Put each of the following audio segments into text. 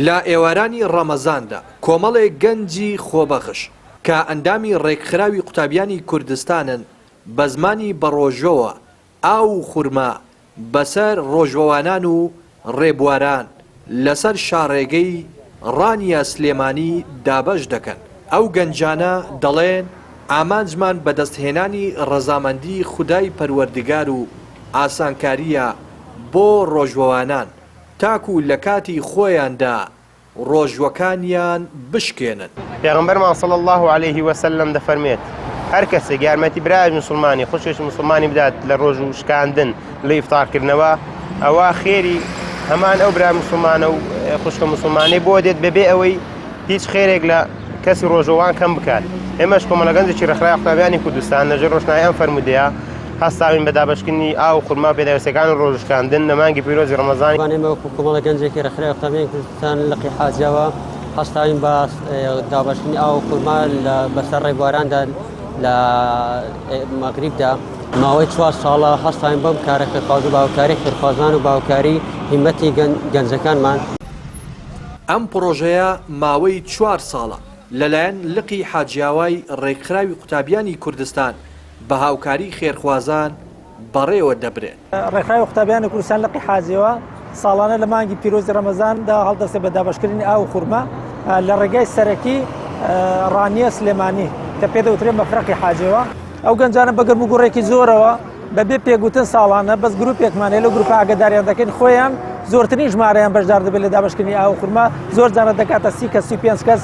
لە ئێوارانی ڕەمەزاندا کۆمەڵێک گەنجی خۆبەخش کە ئەندامی ڕێکخراوی قوتابیانی کوردستانن بە زمانی بەڕۆژوەوە ئاو و خورما بەسەر ڕۆژوەوانان و ڕێبواران لەسەر شاڕێگەی ڕانیە سلێمانی دابەش دەکەن. ئەو گەنجانە دەڵێن، ئامانجمان بەدەستهێنانی ڕەزامەندی خودای پەروەردگار و ئاسانکارییە بۆ ڕۆژوەوانان تاکو لەکاتی خۆیاندا ڕۆژوەکانیان بشکێنن. پێغەمبەرمان صلی اللە علیه وسلم دەفەرموێت، هەر کەسێک یارمەتی برایەکی موسڵمانی، خوشکێکی موسڵمانی بدات لە ڕۆژوو شکاندن، لە ئیفتار کردنەوە، ئەوا خێری هەمان ئەو برا موسڵمانە و خوشکە موسڵمانەی بۆ دێت بەبێ ئەوەی هیچ خێرێک لە کەسی ڕۆژووان کەم بکات. ئێمەش کۆمەڵە گەنجێکی ڕێکخراوی قوتابیانی کوردستان لەژێر ڕۆشنایی ئەم فەرموودەیە هەستاوین بە دابەشکردنی ئاو و خورما و پێداویستیەکان و ڕۆژووشکاندن لە مانگی پیرۆزی ڕەمەزان. ئێمە وەکو کۆمەڵە گەنجێکی ڕێکخراوی قوتابیانی کوردستان لقی حاجیاوە هەستاوین بە دابەشکردنی ئاو و خورما بەسەر ڕێبواراندا لە مەغریبدا. ماوەی چوار ساڵە هەستاوین بەم کارە خێرخوازی بە هاوکاری خێرخوازان و بە هاوکاری هیمەتی گەنجەکانمان. ئەم پڕۆژەیە ماوەی چوار ساڵە لەلایەن لقی حاجیاوای ڕێکخراوی قوتابیانی کوردستان بە هاوکاری خێرخوازان بەڕێوە دەبرێت. ڕێکخراوی قوتابیانی کوردستان لقی حاجیەوە ساڵانە لە مانگی پیرۆزی ڕەمەزاندا هەڵدەستێت بە دابەشکردنی ئاو و خورما لە ڕێگای سەرەکی ڕانیە سلێمانی کە پێ دەوترێت مەفرەقی حاجیەوە. ئەو گەنجانە بە گەرموگوڕێکی زۆرەوە بەبێ پێگوتن ساڵانە بەس گروپێکمان هەیە لەو گروپە ئاگاداریان دەکەین خۆیان زۆرترین ژمارەیان بەشدار دەبێت لە دابەشکردنی ئاو و خورما زۆر جارە دەکاتە سی کەس 35 کەس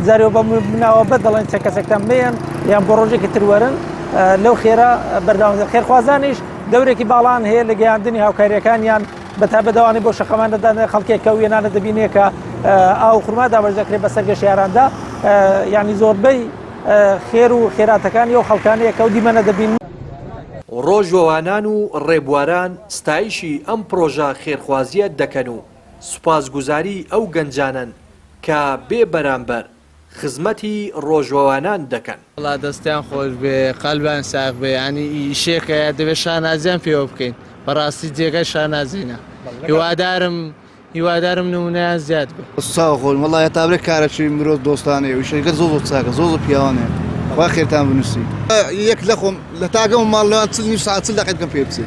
جارێ بە مناوە بە دەڵێن چەند کەسێکتان مێن یان بۆ ڕۆژێکی تر وەرن لەو خێرا بەردەوام خێرخوازانیش دەورێکی باڵان هەیە لە گەیاندنی هاوکاریەکانیان بە تایبەت ئەوانەی بۆ شەقامان دەدان خەڵکێک کە وێنانە دەبینێ کە ئاو خورما دابەش دەکرێت بەسەر گەشتیاراندا یعنی زۆربەی خێر و خێراتەکانی ئەو خەڵکانەیە کە ئەو دیمەنە دەبینن. ڕۆژوەوانان و ڕێبواران ستایشی ئەم پڕۆژە خێرخوازییە دەکەن و سوپاسگوزاری ئەو گەنجانەن کە بێ بەرامبەر خزمەتی ڕۆژوەوانان دەکەن. وەڵا دەستیان خۆش بێ قەلبیان ساغ بێ یانی ئیشێکە دەبێ شانازیان پێوە بکەین بەڕاستی جێگای شانازینە هیوادارم هیوادارم نمونەیان زیاد بێ. چاو خۆش وەڵا هەتا برێ کارەکی مرۆڤ دۆستانەیە و ئیشەکە زۆر زۆر چاکە زۆر زۆر پیاوانەیە خوا خێرتان بنووسی. یەک لەخۆم لە تاگەم ماڵ لەوان چل نیو ساعت چل دەقەی بکەم پێ بچێ.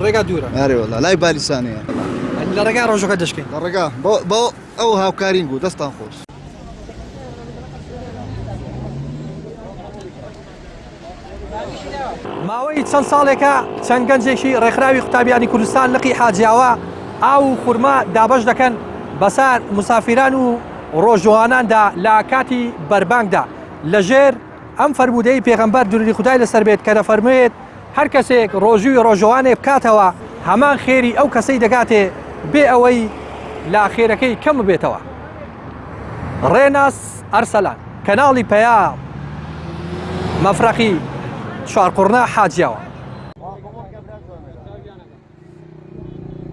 ڕێگا دوورە. ئەرێ وەڵا لای بالیسانەیە. لە ڕێگا ڕۆژەکە دەشکێن. لە ڕێگا بۆ بۆ ئەو هاوکارین بوو دەستان خۆش. ماوەی چەند ساڵێکە چەند گەنجێکی ڕێکخراوی قوتابیانی کوردستان لقی حاجیاوە ئاو و خورما دابەش دەکەن بەسەر مسافیران و ڕۆژواناندا لە کاتی بەربانگدا لەژێر ئەم فەرموودەی پێغەمبەر درودی خودای لەسەر بێت کە دەفەرموێت هەر کەسێک ڕۆژووی ڕۆژەوانێک بکاتەوە هەمان خێری ئەو کەسەی دەگاتێ بێ ئەوەی لە خێرەکەی کەم ببێتەوە. ڕێناس ئەرسەلان، کەناڵی پەیام، مەفرەقی چوارقوڕنە حاجیاوە.